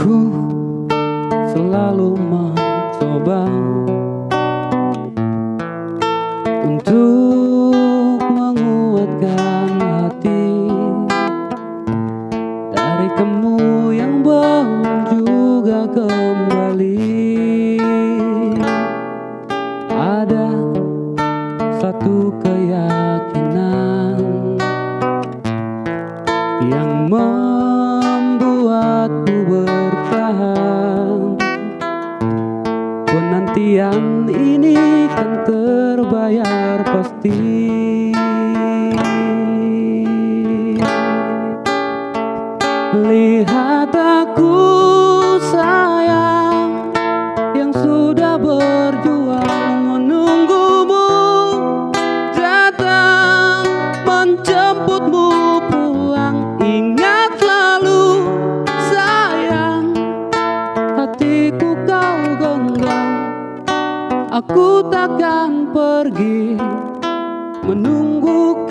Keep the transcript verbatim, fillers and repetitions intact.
Ku selalu mencoba untuk menguatkan hati dari kamu yang belum juga kembali. Ada satu keyakinan yang membuatku bertahan. Penantian ini kan terbayar pasti. Lihat aku, sayang, yang sudah berjuang menunggumu datang, menjemputmu pulang. Ingat selalu, sayang, hatiku kau genggam. Aku takkan pergi menunggu